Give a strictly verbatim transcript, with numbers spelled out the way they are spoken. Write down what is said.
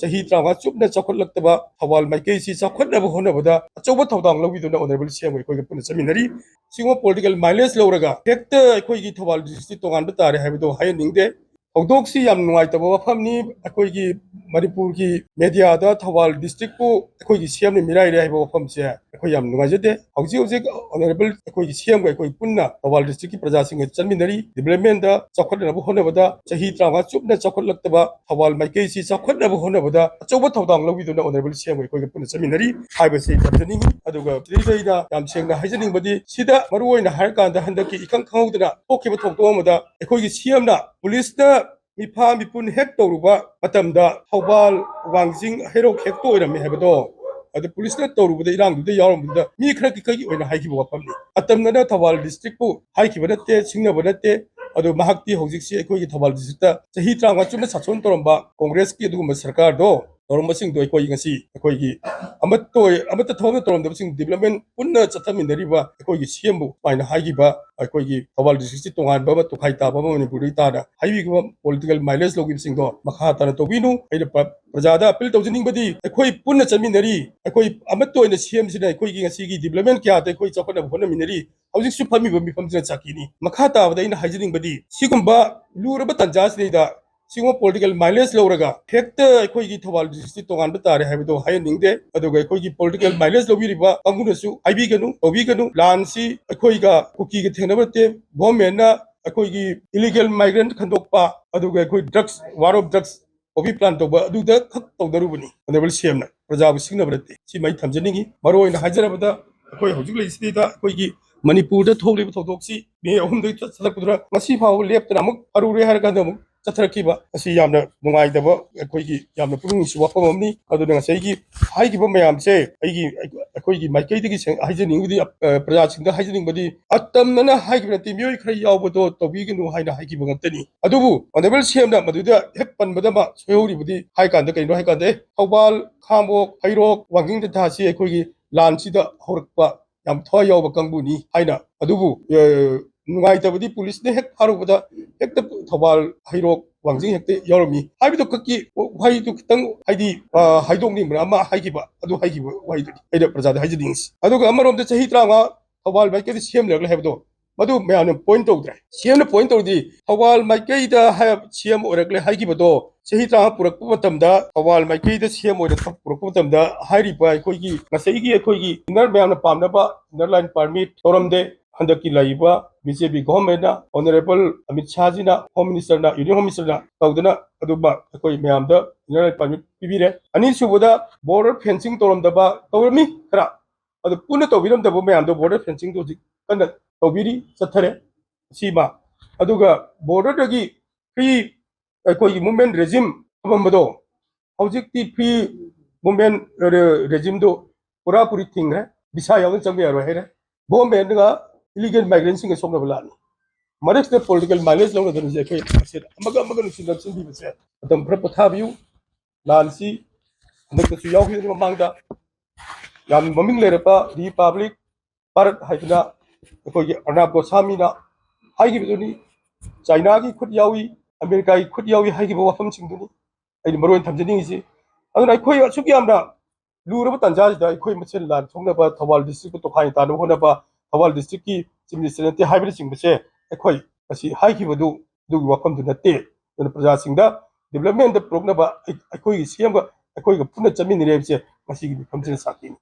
ꯆꯍꯤ ꯇꯔꯥꯃꯉꯥ ꯆꯨꯞꯅ ꯆꯥꯎꯈꯠꯂꯛꯇꯕ ꯊꯧꯕꯥꯜ ꯃꯥꯏꯀꯩꯁꯤ ꯆꯥꯎꯈꯠꯅꯕ ꯍꯣꯠꯅꯕꯗ ꯑꯆꯧꯕ ꯊꯧꯗꯥꯡ ꯂꯧꯕꯤꯗꯨꯅ Honourable C M ꯑꯩꯈꯣꯏꯒ ꯄꯨꯟꯅ ꯆꯠꯃꯤꯟꯅꯔꯤ꯫ ꯁꯤꯒꯨꯝꯕ political mileage ꯂꯧꯔꯒ ꯍꯦꯛꯇ ꯑꯩꯈꯣꯏꯒꯤ ꯊꯧꯕꯥꯜ district ꯁꯤ ꯇꯣꯉꯥꯟꯕ ꯇꯥꯔꯦ ꯍꯥꯏꯕꯗꯣ ꯍꯥꯏꯍꯟꯅꯤꯡꯗꯦ꯫ ꯊꯧꯗꯣꯛꯁꯤ ꯌꯥꯝ ꯅꯨꯡꯉꯥꯏꯇꯕ ꯋꯥꯐꯝꯅꯤ꯫ ꯑꯩꯈꯣꯏꯒꯤ ꯃꯅꯤꯄꯨꯔꯒꯤ media ꯗ ꯊꯧꯕꯥꯜ district ꯄꯨ ꯑꯩꯈꯣꯏꯒꯤ C M ꯅ ꯃꯤꯔꯥꯏꯔꯦ ꯍꯥꯏꯕ ꯋꯥꯐꯝꯁꯦ ꯑꯩꯈꯣꯏ ꯌꯥꯝ ꯅꯨꯡꯉꯥꯏꯖꯗꯦ꯫ ꯍꯧꯖꯤꯛ ꯍꯧꯖꯤꯛ Honourable ꯑꯩꯈꯣꯏꯒꯤ C M ꯒ ꯑꯩꯈꯣꯏ ꯄꯨꯟꯅ ꯊꯧꯕꯥꯜ district ꯀꯤ ꯄ꯭ꯔꯖꯥꯁꯤꯡꯒ ꯆꯠꯃꯤꯟꯅꯔꯤ꯫ Development ꯗ ꯆꯥꯎꯈꯠꯅꯅꯕ ꯍꯣꯠꯅꯕꯗ ꯆꯍꯤ ꯇꯔꯥꯃꯉꯥ ꯆꯨꯞꯅ ꯆꯥꯎꯈꯠꯂꯛꯇꯕ ꯊꯧꯕꯥꯜ ꯃꯥꯏꯀꯩꯁꯤ ꯆꯥꯎꯈꯠꯅꯕ ꯍꯣꯠꯅꯕꯗ ꯑꯆꯧꯕ ꯊꯧꯗꯥꯡ ꯂꯧꯕꯤꯗꯨꯅ Honourable C M ꯑꯩꯈꯣꯏꯒ ꯄꯨꯟꯅ ꯆꯠꯃꯤꯟꯅꯔꯤ ꯍꯥꯏꯕꯁꯤ ꯊꯝꯖꯅꯤꯡꯉꯤ꯫ ꯑꯗꯨꯒ ꯁꯤꯗꯩꯗ ꯑꯩꯅ ꯌꯥꯝ ꯁꯦꯡꯅ ꯍꯥꯏꯖꯅꯤꯡꯕꯗꯤ, ꯁꯤꯗ ꯃꯔꯨꯑꯣꯏꯅ ꯍꯥꯏꯔꯀꯥꯟꯗ ꯍꯟꯗꯛꯀꯤ ꯏꯈꯪ ꯈꯪꯍꯧꯗꯅ ꯊꯣꯛꯈꯤꯕ ꯊꯧꯗꯣꯛ ꯑꯃꯗ ꯑꯩꯈꯣꯏꯒꯤ C M ꯅ police ꯅ ꯃꯤꯐꯥ ꯃꯤꯄꯨꯟ ꯍꯦꯛ ꯇꯧꯔꯨꯕ ꯃꯇꯝꯗ ꯊꯧꯕꯥꯜ, ꯋꯥꯡꯖꯤꯡ, ꯍꯩꯔꯣꯛ ꯍꯦꯛꯇ ꯑꯣꯏꯔꯝꯃꯦ ꯍꯥꯏꯕꯗꯣ, ꯑꯗꯨ police ꯅ ꯇꯧꯔꯨꯕꯗ, ꯏꯔꯥꯡꯗꯨꯗ ꯌꯥꯎꯔꯝꯕꯗꯨꯗ ꯃꯤ ꯈꯔꯒꯤ ꯈꯛꯀꯤ ꯑꯣꯏꯅ ꯍꯥꯏꯈꯤꯕ ꯋꯥꯐꯝꯅꯤ꯫ ꯑꯇꯝꯅꯅ ꯊꯧꯕꯥꯜ district ꯄꯨ ꯍꯥꯏꯈꯤꯕ ꯅꯠꯇꯦ, ꯁꯤꯡꯅꯕ ꯅꯠꯇꯦ꯫ ꯑꯗꯨ ꯃꯍꯥꯛꯇꯤ ꯍꯧꯖꯤꯛꯁꯤ ꯑꯩꯈꯣꯏꯒꯤ ꯊꯧꯕꯥꯜ district ꯇ ꯆꯍꯤ ꯇꯔꯥꯃꯉꯥ ꯆꯨꯞꯅ ꯁꯥꯁꯣꯟ ꯇꯧꯔꯝꯕ Congress ꯀꯤ ꯑꯗꯨꯒꯨꯝꯕ ꯁꯔꯀꯥꯔꯗꯣ ꯇꯧꯔꯝꯕꯁꯤꯡꯗꯣ ꯑꯩꯈꯣꯏ ꯉꯁꯤ ꯑꯩꯈꯣꯏꯒꯤ ꯑꯃꯠꯇ ꯑꯣꯏ-, ꯑꯃꯠꯇ ꯊꯕꯛ ꯑꯃ ꯇꯧꯔꯝꯗꯕꯁꯤꯡ development ꯄꯨꯟꯅ ꯆꯠꯊꯃꯤꯟꯅꯔꯤꯕ ꯑꯩꯈꯣꯏꯒꯤ C M ꯕꯨ ꯁꯨꯃꯥꯏꯅ ꯍꯥꯏꯈꯤꯕ, ꯑꯩꯈꯣꯏꯒꯤ ꯊꯧꯕꯥꯜ district ꯁꯤ ꯇꯣꯉꯥꯟꯕ ꯑꯃ, ꯇꯣꯈꯥꯏ ꯇꯥꯕ ꯑꯃ ꯃꯅꯤꯄꯨꯔꯗꯒꯤ ꯇꯥꯅ ꯍꯥꯏꯕꯤꯈꯤꯕ political mileage ꯂꯧꯈꯤꯕꯁꯤꯡꯗꯣ ꯃꯈꯥ ꯇꯥꯅ ꯇꯧꯕꯤꯅꯨ꯫ ꯑꯩꯅ ꯄ꯭ꯔ-, ꯄ꯭ꯔꯖꯥꯗ appeal ꯇꯧꯖꯅꯤꯡꯕꯗꯤ, ꯑꯩꯈꯣꯏ ꯄꯨꯟꯅ ꯆꯠꯃꯤꯟꯅꯔꯤ, ꯑꯩꯈꯣꯏ ꯑꯃꯠꯇ ꯑꯣꯏꯅ C M ꯁꯤꯅ ꯑꯩꯈꯣꯏꯒꯤ ꯉꯁꯤꯒꯤ development ꯀꯌꯥꯗ ꯑꯩꯈꯣꯏ ꯆꯥꯎꯈꯠꯅꯕ ꯍꯣꯠꯅꯃꯤꯟꯅꯔꯤ꯫ ꯍꯧꯖꯤꯛꯁꯨ ꯐꯝꯃꯤꯕ ꯃꯤꯐꯝꯁꯤꯅ ꯁꯥꯈꯤꯅꯤ꯫ ꯃꯈꯥ ꯇꯥꯕꯗ ꯑꯩꯅ ꯍꯥꯏꯖꯅꯤꯡꯕꯗꯤ, ꯁꯤꯒꯨꯝꯕ ꯂꯨꯔꯕ ꯇꯥꯟꯖꯥꯁꯤꯗꯩꯗ ꯁꯤꯒꯨꯝꯕ political mileage ꯂꯧꯔꯒ ꯍꯦꯛꯇ ꯑꯩꯈꯣꯏꯒꯤ ꯊꯧꯕꯥꯜ district ꯁꯤ ꯇꯣꯉꯥꯟꯕ ꯇꯥꯔꯦ ꯍꯥꯏꯕꯗꯣ ꯍꯥꯏꯍꯟꯅꯤꯡꯗꯦ꯫ ꯑꯗꯨꯒ ꯑꯩꯈꯣꯏꯒꯤ political mileage ꯂꯧꯕꯤꯔꯤꯕ ꯀꯥꯡꯕꯨꯅꯁꯨ ꯍꯥꯏꯕꯤꯒꯅꯨ, ꯇꯧꯕꯤꯒꯅꯨ꯫ ꯂꯥꯟꯁꯤ ꯑꯩꯈꯣꯏꯒ ꯀꯨꯀꯤꯒ ꯊꯦꯡꯅꯕ ꯅꯠꯇꯦ꯫ Government ꯅ ꯑꯩꯈꯣꯏꯒꯤ illegal migrant ꯈꯟꯗꯣꯛꯄ, ꯑꯗꯨꯒ ꯑꯩꯈꯣꯏ drugs, war of drugs hobby plan ꯇꯧꯕ ꯑꯗꯨꯗ ꯈꯛ ꯇꯧꯅꯔꯨꯕꯅꯤ꯫ Honourable C M ꯅ ꯄ꯭ꯔꯖꯥꯕꯨ ꯁꯤꯡꯅꯕ ꯅꯠꯇꯦ꯫ ꯁꯤꯃ ꯑꯩ ꯊꯝꯖꯅꯤꯡꯉꯤ꯫ ꯃꯔꯨ ꯑꯣꯏꯅ ꯍꯥꯏꯖꯔꯕꯗ, ꯑꯩꯈꯣꯏ ꯍꯧꯖꯤꯛ ꯂꯩꯔꯤꯁꯤꯗ ꯑꯩꯈꯣꯏꯒꯤ ꯃꯅꯤꯄꯨꯔꯗ ꯊꯣꯛꯂꯤꯕ ꯊꯧꯗꯣꯛꯁꯤ ꯃꯦ ꯑꯍꯨꯝꯗꯒꯤ ꯆꯠ-, ꯆꯠꯂꯛꯄꯗꯨꯅ ꯉꯁꯤ ꯐꯥꯎꯕ ꯂꯦꯞꯇꯅ ꯑꯃꯨꯛ ꯐꯔꯨꯔꯦ ꯍꯥꯏꯔ ꯀꯥꯟꯗ ꯑꯃꯨꯛ ꯆꯠꯊꯔꯛꯈꯤꯕ ꯑꯁꯤ ꯌꯥꯝꯅ ꯅꯨꯡꯉꯥꯏꯇꯕ, ꯑꯩꯈꯣꯏꯒꯤ ꯌꯥꯝꯅ ꯄꯨꯛꯅꯤꯡ ꯅꯨꯡꯁꯤꯕ ꯋꯥꯐꯝ ꯑꯃꯅꯤ꯫ ꯑꯗꯨꯅ ꯉꯁꯥꯏꯒꯤ ꯍꯥꯏꯈꯤꯕ ꯃꯌꯥꯝꯁꯦ ꯑꯩꯒꯤ, ꯑꯩꯈꯣꯏꯒꯤ ꯃꯥꯏꯀꯩꯗꯒꯤ ꯁꯦꯡ-, ꯍꯥꯏꯖꯅꯤꯡꯕꯗꯤ, ꯑ, ꯄ꯭ꯔꯖꯥꯁꯤꯡꯗ ꯍꯥꯏꯖꯅꯤꯡꯕꯗꯤ, ꯑꯇꯝꯅꯅ ꯍꯥꯏꯈꯤꯕ ꯅꯠꯇꯦ, ꯃꯤꯑꯣꯏ ꯈꯔ ꯌꯥꯎꯕꯗꯣ ꯇꯧꯕꯤꯒꯅꯨ ꯍꯥꯏꯅ ꯍꯥꯏꯈꯤꯕ ꯉꯥꯛꯇꯅꯤ꯫ ꯑꯗꯨꯕꯨ Honourable C M ꯅ ꯃꯗꯨꯗ ꯍꯦꯛ ꯄꯟꯕꯗ ꯑꯃ ꯁꯣꯏꯍꯧꯔꯤꯕꯗꯤ ꯍꯥꯏ ꯀꯥꯟꯗ ꯀꯩꯅꯣ ꯍꯥꯏ ꯀꯥꯟꯗ, ꯑꯦ, ꯊꯧꯕꯥꯜ, ꯈꯥꯡꯕꯣꯛ, ꯍꯩꯔꯣꯛ, ꯋꯥꯡꯖꯤꯡ ꯇꯦꯟꯊꯥꯁꯤ ꯑꯩꯈꯣꯏꯒꯤ ꯂꯥꯟꯁꯤꯗ ꯍꯧꯔꯛꯄ ꯌꯥꯝ ꯊꯋꯥꯏ ꯌꯥꯎꯕ ꯀꯥꯡꯕꯨꯅꯤ ꯍꯥꯏꯅ꯫ ꯑꯗꯨꯕꯨ, ꯑ, ꯅꯨꯡꯉꯥꯏꯇꯕꯗꯤ ꯄꯨꯂꯤꯁꯅ ꯍꯦꯛ ꯐꯥꯔꯨꯕꯗ ꯍꯦꯛꯇ ꯊꯧꯕꯥꯜ ꯍꯩꯔꯣꯛ ꯋꯥꯡꯖꯤꯡ ꯍꯦꯛꯇ ꯌꯥꯎꯔꯝꯃꯤ ꯍꯥꯏꯕꯗꯨ ꯈꯛꯀꯤ ꯋꯥꯍꯩꯗꯨ ꯈꯤꯇꯪ, ꯍꯥꯏꯗꯤ, ꯍꯥꯏꯗꯣꯛꯅꯤꯡꯕꯅ ꯑꯃ ꯍꯥꯏꯈꯤꯕ, ꯑꯗꯨ ꯍꯥꯏꯈꯤꯕ ꯋꯥꯍꯩꯗꯨꯅꯤ ꯑꯩꯅ ꯄ꯭ꯔꯖꯥꯗ ꯍꯥꯏꯖꯅꯤꯡꯉꯤꯁꯤ꯫ ꯑꯗꯨꯒ ꯑꯃꯔꯣꯝꯗ ꯆꯍꯤ ꯇꯔꯥꯃꯉꯥ ꯊꯧꯕꯥꯜ ꯃꯥꯏꯀꯩꯗ ꯁꯤ ꯑꯦꯝ ꯂꯩꯔꯛꯂꯦ ꯍꯥꯏꯕꯗꯣ, ꯃꯗꯨ ꯃꯌꯥꯝꯅ ꯄꯣꯏꯟ ꯇꯧꯗ꯭ꯔꯦ꯫ ꯁꯤ ꯑꯦꯝꯅ ꯄꯣꯏꯟ ꯇꯧꯔꯗꯤ ꯊꯧꯕꯥꯜ ꯃꯥꯏꯀꯩꯗ ꯁꯤ ꯑꯦꯝ ꯑꯣꯏꯔꯛꯂꯦ ꯍꯥꯏꯈꯤꯕꯗꯣ, ꯆꯍꯤ ꯇꯔꯥꯃꯉꯥ ꯄꯨꯔꯛꯄ ꯃꯇꯝꯗ, ꯊꯧꯕꯥꯜ ꯃꯥꯏꯀꯩꯗ ꯁꯤ ꯑꯦꯝ ꯑꯣꯏꯅ ꯄꯨꯔꯛꯄ ꯃꯇꯝꯗ, ꯍꯥꯏꯔꯤꯕ ꯑꯩꯈꯣꯏꯒꯤ ꯉꯁꯥꯏꯒꯤ ꯑꯩꯈꯣꯏꯒꯤ ꯏꯟꯅꯔ ꯃꯌꯥꯝꯅ ꯄꯥꯝꯅꯕ ꯏꯟꯅꯔ ꯂꯥꯏꯟ ꯄꯥꯔꯃꯤꯠ ꯇꯧꯔꯝꯗꯦ꯫ ꯍꯟꯗꯛꯀꯤ ꯂꯩꯔꯤꯕ ꯕꯤ ꯖꯦ ꯄꯤ ꯒꯣꯚꯔꯟꯃꯦꯟꯠꯅ, ꯑꯣꯅꯔꯦꯕꯜ ꯑꯃꯤꯠ ꯁꯥꯍꯖꯤꯅ, ꯍꯣꯝ ꯃꯤꯅꯤꯁꯇꯔꯅ, ꯌꯨꯅꯤꯌꯟ ꯍꯣꯝ ꯃꯤꯅꯤꯁꯇꯔꯅ ꯇꯧꯗꯅ ꯑꯗꯨꯃ ꯑꯩꯈꯣꯏ ꯃꯌꯥꯝꯗ ꯏꯟꯅꯔ ꯂꯥꯏꯟ ꯄꯥꯔꯃꯤꯠ ꯄꯤꯕꯤꯔꯦ꯫ ꯑꯅꯤꯁꯨꯕꯗ, ꯕꯣꯔꯗꯔ ꯐꯦꯟꯁꯤꯡ ꯇꯧꯔꯝꯗꯕ ꯇꯧꯔꯝꯃꯤ ꯈꯔ, ꯑꯗꯨ ꯄꯨꯟꯅ ꯇꯧꯕꯤꯔꯝꯗꯕ ꯃꯌꯥꯝꯗꯣ ꯕꯣꯔꯗꯔ ꯐꯦꯟꯁꯤꯡꯗꯣ ꯍꯧꯖꯤꯛ ꯀꯟꯅ ꯇꯧꯕꯤꯔꯤ, ꯆꯠꯊꯔꯦ꯫ ꯁꯤꯃ, ꯑꯗꯨꯒ ꯕꯣꯔꯗꯔꯗꯒꯤ ꯐ꯭ꯔꯤ, ꯑꯩꯈꯣꯏꯒꯤ ꯃꯨꯚꯃꯦꯟꯠ ꯔꯦꯖꯤꯝ ꯊꯝꯃꯝꯕꯗꯣ, ꯍꯧꯖꯤꯛꯇꯤ ꯐ꯭ꯔꯤ ꯃꯨꯚꯃꯦꯟꯠ ꯔꯦꯖꯤꯝꯗꯣ ꯄꯨꯔꯥ ꯄꯨꯔꯤ ꯊꯤꯡꯈ꯭ꯔꯦ꯫ ꯚꯤꯁꯥ ꯌꯥꯎꯗꯅ ꯆꯪꯕ ꯌꯥꯔꯣꯏ ꯍꯥꯏꯔꯦ꯫ ꯒꯣꯚꯔꯟꯃꯦꯟꯠꯅ ꯏꯂꯤꯒꯦꯜ ꯃꯥꯏꯒ꯭ꯔꯦꯟꯁꯤꯡꯒ ꯁꯣꯛꯅꯕ ꯂꯥꯛꯅꯤ꯫ ꯃꯔꯛꯁꯤꯗ ꯄꯣꯂꯤꯇꯤꯀꯦꯜ ꯃꯥꯏꯂꯦꯖ ꯂꯧꯅꯗꯅ ꯍꯧꯖꯤꯛ ꯑꯩꯈꯣꯏ ꯃꯁꯦꯟ ꯑꯃꯒ ꯑꯃꯒ ꯅꯨꯡꯁꯤ ꯅꯝꯁꯤꯟꯕꯤꯕꯁꯦ ꯃꯇꯝ ꯈꯔ ꯄꯣꯊꯥꯕꯤꯌꯨ꯫ ꯂꯥꯟꯁꯤ ꯍꯟꯗꯛꯇꯁꯨ ꯌꯥꯎꯈꯤꯕꯅꯤ ꯃꯃꯥꯡꯗ꯫ ꯌꯥꯝ ꯃꯃꯤꯡ ꯂꯩꯔꯕ ꯔꯤꯄꯕ꯭ꯂꯤꯛ ꯚꯥꯔꯠ ꯍꯥꯏꯗꯨꯅ ꯑꯩꯈꯣꯏꯒꯤ ꯑꯔꯅꯥꯕ ꯒꯣꯁꯥꯃꯤꯅ ꯍꯥꯏꯈꯤꯕꯗꯨꯅꯤ꯫ ꯆꯥꯏꯅꯥꯒꯤ ꯈꯨꯠ ꯌꯥꯎꯏ, ꯑꯃꯦꯔꯤꯀꯥꯒꯤ ꯈꯨꯠ ꯌꯥꯎꯏ ꯍꯥꯏꯈꯤꯕ ꯋꯥꯐꯝꯁꯤꯡꯗꯨꯅꯤ ꯑꯩꯅ ꯃꯔꯨ ꯑꯣꯏꯅ ꯊꯝꯖꯅꯤꯡꯉꯤꯁꯤ꯫ ꯑꯗꯨꯅ ꯑꯩꯈꯣꯏ ꯑꯁꯨꯛ ꯌꯥꯝꯅ ꯂꯨꯔꯕ ꯇꯥꯟꯖꯥꯁꯤꯗ ꯑꯩꯈꯣꯏ ꯃꯁꯦꯟ ꯂꯥꯟ ꯁꯣꯛꯅꯕ, ꯊꯧꯕꯥꯜ ꯗꯤꯁꯇ꯭ꯔꯤꯛꯄꯨ ꯇꯣꯈꯥꯏ ꯇꯥꯅꯕ ꯍꯣꯠꯅꯕ, ꯊꯧꯕꯥꯜ ꯗꯤꯁꯇ꯭ꯔꯤꯛꯀꯤ ꯆꯤꯐ ꯃꯤꯅꯤꯁꯇꯔ ꯅꯠꯇꯦ ꯍꯥꯏꯕꯅꯆꯤꯡꯕꯁꯦ ꯑꯩꯈꯣꯏ ꯉꯁꯤ ꯍꯥꯏꯈꯤꯕꯗꯨ ꯑꯗꯨꯒꯤ ꯋꯥꯐꯝꯗꯨ ꯅꯠꯇꯦ꯫ ꯑꯗꯨꯅ ꯄ꯭ꯔꯖꯥꯁꯤꯡꯗ ꯗꯤꯕ꯭ꯂꯞꯃꯦꯟꯗ ꯄꯨꯔꯛꯅꯕ ꯑꯩ-, ꯑꯩꯈꯣꯏꯒꯤ ꯁꯤ ꯑꯦꯝꯒ ꯑꯩꯈꯣꯏꯒ ꯄꯨꯟꯅ ꯆꯠꯃꯤꯟꯅꯔꯦ ꯍꯥꯏꯕꯁꯦ ꯉꯁꯤꯒꯤ ꯃꯤꯐꯝꯁꯤꯅ ꯁꯥꯈꯤꯅꯤ꯫